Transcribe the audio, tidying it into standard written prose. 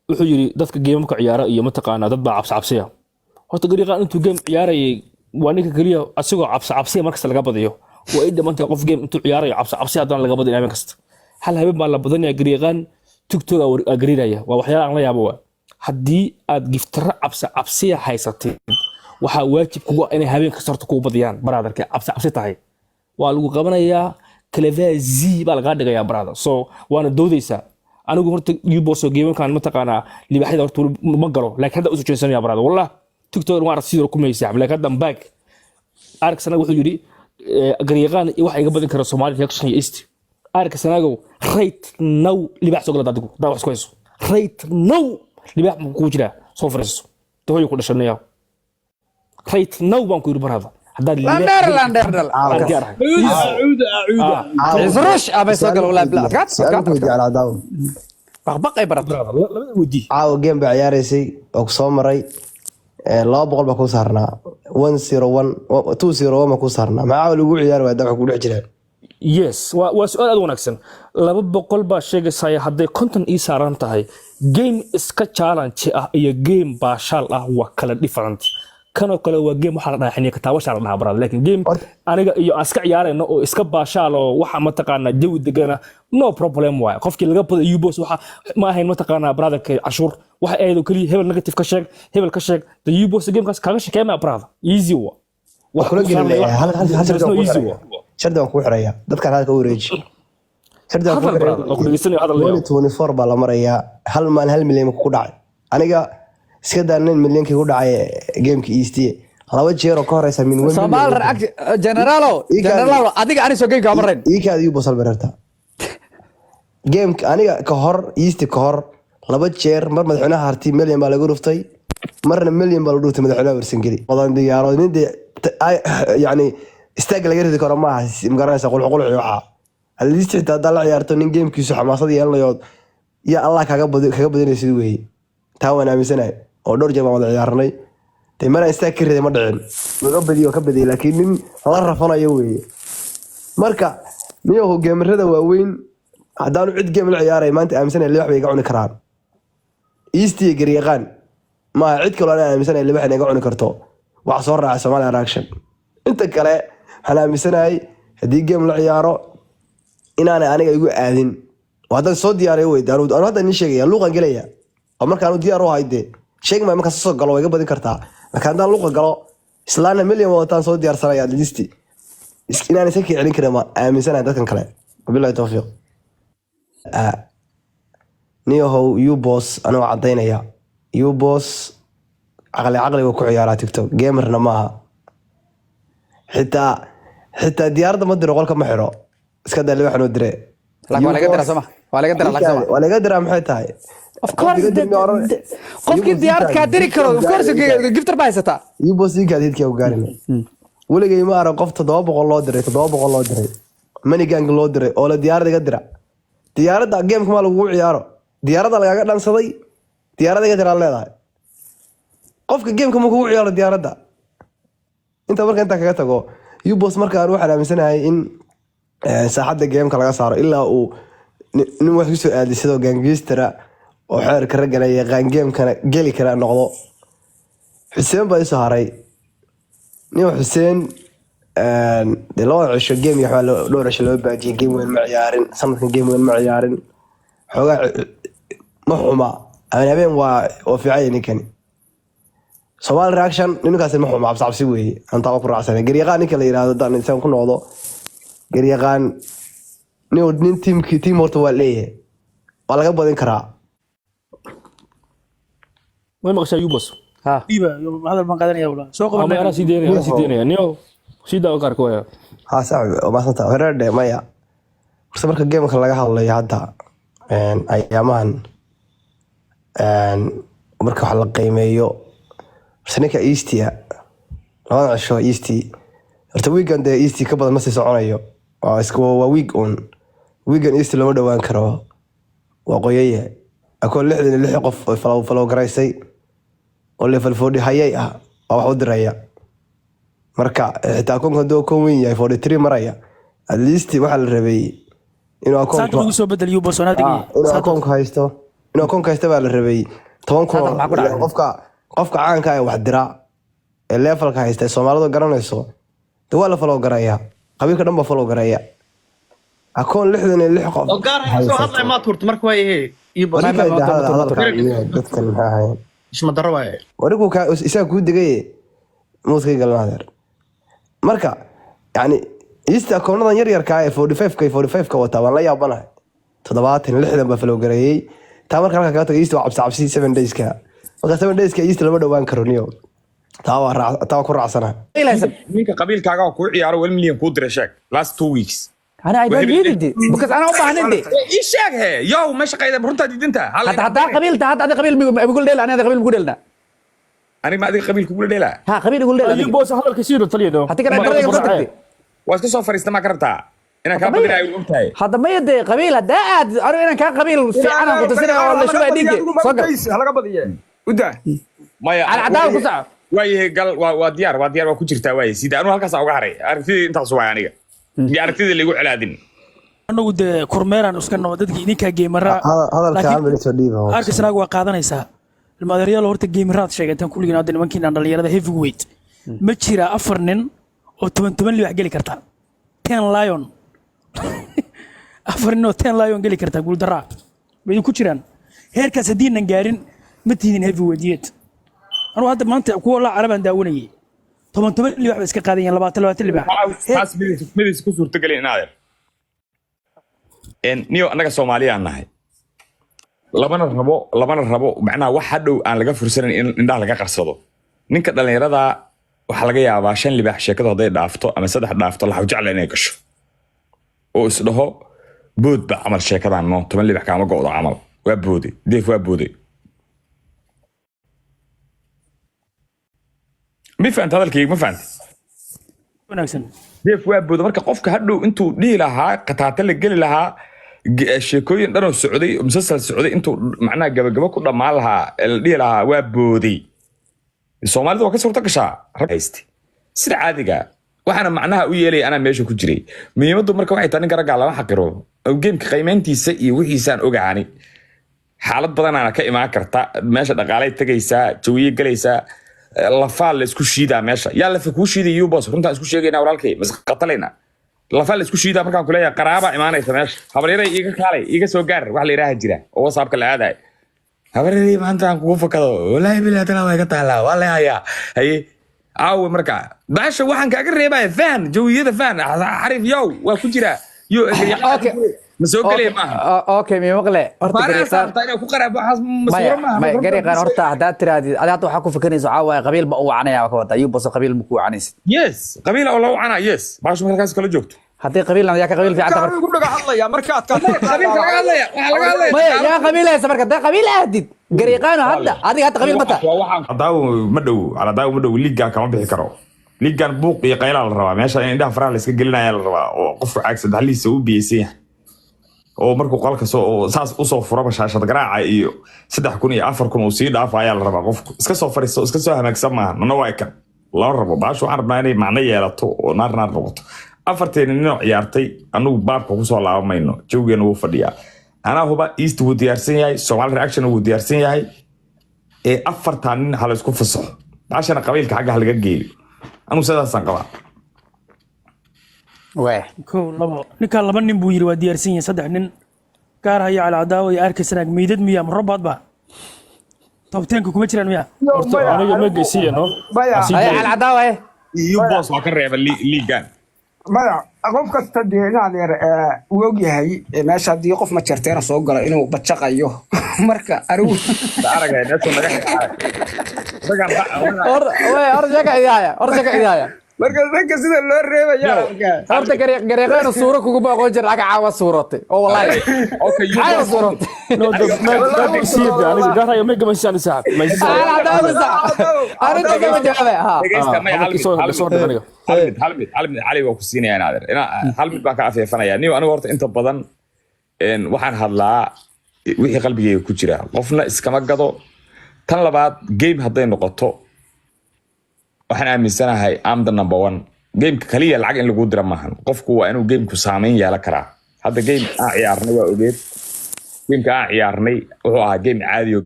Wuxuu yidhi dadka game-amka ciyaara iyo mataqaanaa dad baa cabsi cabsiya. Horta Garyaqaan intuu game ciyaarayay waa ninka keliya asigoo cabsi cabsiya markasta laga badiyo. Waa i dhimantay qof game intuu ciyaarayo cabsi cabsiya haddana laga badin habeen kasta. Hal habeen baa la badanaya Garyaqaan, TikTok aa gariiraya. Waa waxyaala aan la yaabo. Waa haddii aad gifter-o cabsi cabsiya haysatid, waxaa waajib kugu ah inay habeen kasta horta kugu badiyaan. Brother-ka, cabsi cabsi tahay waa lagu qabanayaa, kalavazi baa lagaa dhigayaa, brother. So waana doodaysaa. Anigu horta yuboso game-ankan mataqaanaa libaaxyada horta weli ma galo, laakiin hadda usoo jeesanaya, brother. Wallah, TikTok waan arag sidoo kumaysa, laakiin hadda back Ark Sanaag wuxuu yidhi Garyaqaan iyo waxa iga badin kara Somali Reaction iyo East. Ark Sanaagow, right now libaax soo galada adigu hadaa wax isku hayso. Right now libaax ma kugu jiraa? Soo fariiso, hooyo ku dhashanaya. Right now baan ku yidhi, brother, haddaad Landheer, landheer dhal. aan diyaar ahay. Acuuda, acuuda. Ciisrush abay soo galo, wallahi bilaa adkaat. Su-aal Adkaat. ku weydiiyo Alcadaawo. Baqbaq ay baratay. Brother, labada weydii. Caawa game baa ciyaaraysay oo ku soo maray, 200 baa kuu saarnaa, 101, 201 baa kuu saarnaa. Maxaa caawa lagu ciyaari waaya wax ku dhex jiraan? Yes, waa su-aal aad u wanaagsan. 200 baa sheegaysaa. Hadday 50 ii saaran tahay, game iska challenge ah iyo game baashaal ah waa kala different. Kanoo kale waa game waxaa la dhahaa xiniya kataabashaa la dhahaa, brother. Laakiin game aniga iyo aan iska ciyaarayno oo iska baashaal oo waxa mataqaanaa jawi degana, no problem waay. Qofkii laga bada ubos waxa ma ahayn mataqaanaa, brother-ka, cashuur waxa ahayd oo keliya hebel negative ka sheeg, hebel ka sheeg. The ubos gamekaas kaaga shekeema, brother, easy wa. Wax kula gelin leeyahay. Hal shardi There's baan no kuu easy xiraya. wa. Shardi baan kuu xiraya, dadkan halka u wareeji. Shardi baan kuu Hadal, brother, oo ku dhegeysanaya, hadal leeyahay. 2024 baa la marayaa. Hal maalin 1 milyan ku dhacay aniga iska daa nin milyankii ku dhacay game-ka East laba jeer oo ka horeysa min one Soomaal million. React generalo. Generalo, adiga ani soo game-ka marayn. Iikaada iyu bosal beerta game-ka aniga ka hor East ka hor laba jeer, mar madaxweynaha Harti milyan baa lagu dhuftay, marna milyan baa lagu dhuftay madaxweynaha Warsangeli. Badan diyaaro nin dee yacni istaag laga ridi karo maaha, magaranaysa qulqulxi waxaa at least xitaa haddaa la ciyaarto nin game-kiisu xamaasad yeelanayo ya Allah kaga badinaysid weeye. Taa waan aaminsanahay oo dhowr jeer baan wada ciyaarnay. Dee maraan istaag ka riday ma dhicin, waga badiyo, ka badiyay, laakiin nin la rafanayo weeye. Marka niyahu gamer-ada waaweyn haddaanu cid game la ciyaaray maanta aaminsanaya libax bay iga cuni karaan East iyo Garyaqaan. Maaha cid kaloo anaa aaminsanaya libax inay iga cuni karto. Waxa soo raaca Somalia Reaction. Inta kale waxaan aaminsanahay haddii game la ciyaaro inaanay aniga igu aadin oo haddaan soo diyaariyo wey. Anu hadda nin sheegaya luuqan gelaya oo markaanu diyaar u ahay dee sheegi maayo. Markaan soo galo waa iga badin kartaa, laakiin haddaan luuqa galo islaana milyan wadataan soo diyaarsanaya, at least inaan iska celin karin ma aaminsanahay dadkan kale. Wabillahi tawfiiq. Niyahow ubos, anigoo cadaynaya, ubos caqli caqliga ku ciyaaraa TikTok, gamer-na maaha. Xitaa diyaaradda ma diro, qolka ma xiro, iska daa libax noo dire. Laakiin waa laga diraa sooma? Waa laga diraa lacag sooma? Waa laga diraa, maxay tahay? Of course, qofkii diyaarad kaa diri karo, of course gifter baa haysataa. Ubos inkaad hidkaa ku gaarin. Weligay ma arag qof 700 loo diray, 700 loo diray, money gang loo diray oo la diyaarad iga dira. Diyaaradda game-ka maa lagugu ciyaaro? Diyaaradda lagaaga dhansaday, diyaaradda iga diraan leedahay. Qofka game-ka ma kugu ciyaaro diyaaradda? Inta marka intaa kaga tago ubos, markaan waxaan aaminsanahay in saaxadda game-ka laga saaro ilaa uu nin wax kusoo aadisadoo gangster-a oo xeerka raggana yaqaan, game-kana geli kara noqdo. Xuseen baa isoo haray. Nin Xuseen dee labada cisho game iyo waxbaa dhowr cisho loo baajiyay. Game weyn ma ciyaarin sanadkan, game weyn ma ciyaarin. Xoogaa ma xuma, habeen habeen waa fiican yahay ninkani. Somali Reaction ninkaasi ma xuma, cabsi cabsi weeye, antaa ku raacsanay. Garyaqaan ninka la yiraahdo, haddaan insaan ku noqdo, Garyaqaan nin team-kii team horta waa leeyahay, waa laga badin karaa. Way maqashaa, yubos? Ha. Dhiiba hadal baan qaadanaya walaal. Soo qaban. Ama anaa sii deynaya, anaa sii deynaya niyo, sii daawo kaarka waya. Ha, saaxib, waa mahadsanta horeerdhe. Maya, horta marka game-ka laga hadlayo hadda ayaamahan marka wax la qiimeeyo, horta ninka Eastia labada cisho Easty, horta weekend dee Easty ka badan ma sii soconayo. Waa iska waa week un, weekend Easty looma dhowaan karo, waa qoyaya akoon 66 qof oo follow garaysay oo level 40 hayay ah waa wax u diraya. Marka xitaa akoonka hadduu akoon weyn yahay, 43 maraya, at least waxaa la rabay inuu Saaka akoonka ugu soo bedel yubos wanaa inuu digay. akoonka haysto, Inuu akoonka haysta baa la rabay 10,000. Saadax maxaa ku dhacay? Qofka caanka ah ee wax dira ee levelka haysta ee Soomaalidu garanayso, de waa la follow garaya, qabiilka dhan baa follow garaya. Akoon 66 qof Oo gaar ah soo hadlay maa tuurta marka waa ehe iyo bos. Warika hadalka dadkan maxaa ahayn? Isma daro waaye. Warigu ka isaga kuu degay muuska galna adeer. Marka yani east akoonadan yar yarka ee 45 ka iyo 45 ka wataa waan la yaabanahay. 70, 60 baa follow gareeyay. Taa marka halka kaga tago, east waa cabsi cabsi 7 days ka. Marka 7 days ka east lama dhowaan karo niyo. Taa waa ku raacsana. Qabiil. Ninka qabiilkaaga oo kuu ciyaaro 1 million kuu diray, sheeg last 2 weeks. Ana I don't need it because ana u baahnayn de. Ii sheeg he yow, ma shaqayda runtaa diidinta. Hadda haddaa qabiil tahay, hadda adiga qabiil migul dheel, ana qabiil migu dheelna. Aniga ma adiga qabiil kugula dheelaa? Ha, qabiil igul dheel Ayuu adiga. boos hadalka sii taliyado. Hadii kale darayga ku tagtay. Waa iska soo fariista, maa ka rabtaa inaan kaa badinayo, og tahay. Hadda maya dee, qabiil haddaa aad anigu inaan kaa qabiil fiican aan ku tusinaya oo la shubaa dhiigge soo gal. Halaga badiye uda. Maya. Cali cadaan ku soco. Waayahay, gal, waa diyaar, waa diyaar, waa ku jirtaa. Waaye sida anu halkaas uga haray aragtidii intaas waay aniga iyo aragtidii laigu celaadin. Anagu dee kormeeraan iska noo dadka idinkaa gamer-aa. Hadalka Laakiin hal soo dhiiba. Arkisnaag waa qaadanaysaa. Ilmaadeeryaal, horta gamer-aad sheegataan kulligiin hadda, nimankiinaan dhalinyarada heavyweight ma jiraa afar nin oo toban toban libax geli karta, 10 lion, afar nin oo 10 lion geli karta guuldaraa ma idinku jiraan? Heerkaas haddiinan gaarin ma tiidin heavyweight yet. Anugu hadda maanta kuwa la carabaan daawanayay, toban toban libax bay iska qaadayeen, labaatan labaatan libax. Taas midaysa ku suurtagelin in adeer. Niyo, annaga Soomaaliyaan nahay, lamana rabo macnaha wax hadhow aan laga fursanayn in indhaha laga qarsado. Ninka dhallinyarada waxaa laga yaabaa shan libaax sheekadu hadday dhaafto ama saddex dhaafto, laxaw jecla inay gasho oo isdhaho boodba camal sheekadan, no 10 libax kaama go'do camal, waa booday deef, waa booday. Mi fahanta hadalkayga? Ma fahanta? Wanaagsan. Deef waa booda. Marka qofka hadhow intuu dhihi lahaa khataata la geli lahaa, sheekooyin dhanoo socday, musalsal socday, intuu macnaha gabagabo ku dhammaan lahaa ee la dhihi lahaa waa booday. Soomaalida waa ka suurta gashaa rag hayste sida caadiga. Waxaana macnaha u yeelaya anaa meesha ku jiray. Muhiimaddu marka waxay tahay ninka raggaa lama xaqiro gameka, qiimeyntiisa iyo wixiisaan ogaani. Xaalad badanaana ka imaan karta meesha, dhaqaalay tegaysaa, jawiye galaysaa, lafaa la isku shiidaa meesha. Yaa lafa kuu shiiday yubos? Runtaan isku sheegaynaa walaalkay, mas qatalayna. Lafaa la isku shiidaa markaan kuleeyahay, qaraabaa imaanaysa meesha, habaryaray iiga kaalay, iiga soo gaar, wax la yidhaaha jira oo WhatsAppka la aadaay. Habaryaray maanta aan kugu fakado, walaahi bilahi tala waa iga taalaa, waa la hayaa. Haye aawe, marka baasha waxaan kaaga reebaya fahan jawiyada, fahan xariif yow waa ku jiraa yo. Okay. Ma soo gelaya maaha. Okay, mi maqle horta Faaraha gariiqaan saartaa inaa ku qaraab waxaas maya masuuro maaha. Maya gariiqaan, horta haddaad tirahdid adi hadda waxaa ku fikirinaysa waxaa waaye qabiil ba u wacanaya, waa ka wadaa yubaso qabiil ma ku wacanaysid. Yes, qabiil oo la wacanaa, yes, baashu marka halkaas kala joogto. Haddii qabiilna yaa ka qabiil fiicanta marka? Ugu dhaga hadlaya marka adkaato. Qabiilka laga hadlaya, waxaa laga hadlaya. Maya, yaa qabiil haysa marka haddaa qabiil aadid gariiqaano hadda adiga hadda qabiil ma taha. Cadaawo ma dhow, cadaawo ma dhow, liigan kama bixi karo. Liigan buuq iyo qaylaa la rabaa meesha, in indhaha faraha la iska gelinaya la rabaa, oo qofku caag saddexlihiisa u biyeysan yahay, oo markuu qolka soo oo saas usoo furaba shaashad garaaca iyo 3000 iyo 4000 uu sii dhaafa ayaa la rabaa. Qofku iska soo fariisto, iska soo hamaagsan maaha nana waa kan lama rabo. Baashu waxaan rabnaa inay macno yeelato oo naar naar noqoto. Afarteeni ninoo ciyaartay anugu baabka kusoo laabamayno, jawgeena wuu fadhiyaa. Anaa huba east wuu diyaarsan yahay, Somali reaction wuu diyaarsan yahay. Ee afartaa nin ha la isku fasaxo, baashana qabiilka xagga ha laga geeyo. Anugu sidaasaan qabaa. Wee. Kow, labo, ninkaa laba nin buu yidhi waa diyaarsan yihiin, saddex nin gaar haya, Cali Cadaawa iyo Arkisnaag. Meydad miya ma robaad ba top 10-ka kuma jiraan miya? Horta aniga ma geysiiyano. Maya. Haya cali cadaawa eh. Iyo boos waa ka reeba liigan. Maya, qof kasta dee in adeer uu ogyahay meesha haddii qof majarteena soo galo inuu bajaqayo, marka anigu aragay meesha naga Horta wee, horta sheeka idaaya, horta sheeka idaaya. Marka dadka sida loo reebaya arkaa. Horta gariiqaano suuro kuguma aqoon jira, aga caawa suuratay oo wallahi caawa suuratay. No, ma geysiiyada aniga gaar haya ma gamaysiiyaan saaxib ma cali cadaawa ku soco, arrinta kama jawaabay ha. Dhegeysta, maya, hal mid, soo hal mid. soo aniga. Hal mid, hal mid, hal mid Cali waa ku siinaya inaadeer. Hal mid baan ka afeefanaya niyo. Anigu horta inta badan waxaan hadlaa wixii qalbigayga ku jira, qofna iskama gado. Tan labaad, game hadday noqoto waxaan aaminsanahay am the number one. Gameka kaliya lacag in lagu dira maahan, qofku waa inuu gameku saameyn yeelan karaa. Hadda game aan ciyaarnay waa ogeed. Gameka aan ciyaarnay wuxuu ahaa game caadi oo